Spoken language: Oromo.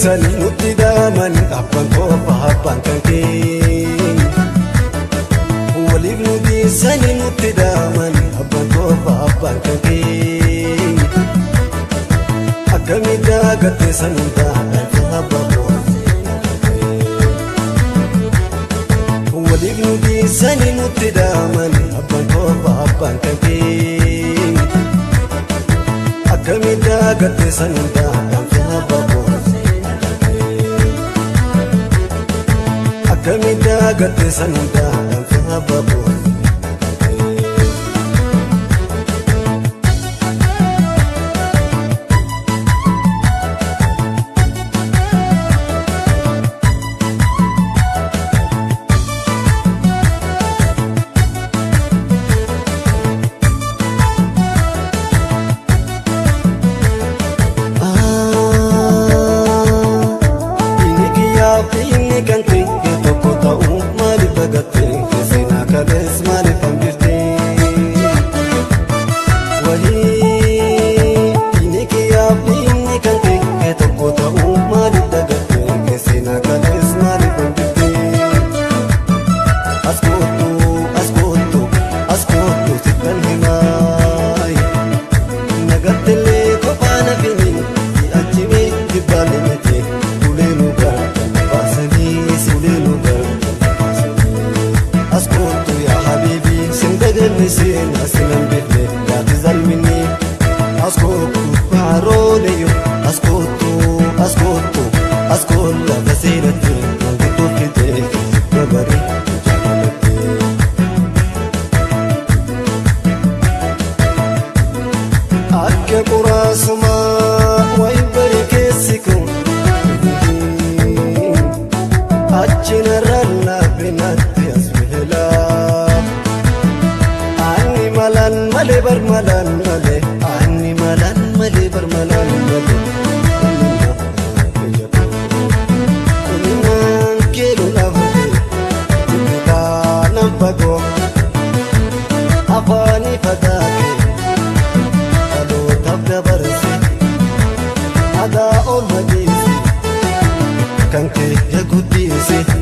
dhiisanii nutti daaman abbaan koofa abbaan kan kee. Waliif nu dhiisanii nutti daaman abbaan koofa abbaan kan kee. Akkamitti agartee sanuntaa abbaa koofa. Waliif nu dhiisanii nutti daaman abbaan koofa abbaan kan kee. Akkamitti agartee sanuntaa abbaa koofa. Akkamitti agartee sanuntaa abbaa koofa. Kan kee guddise.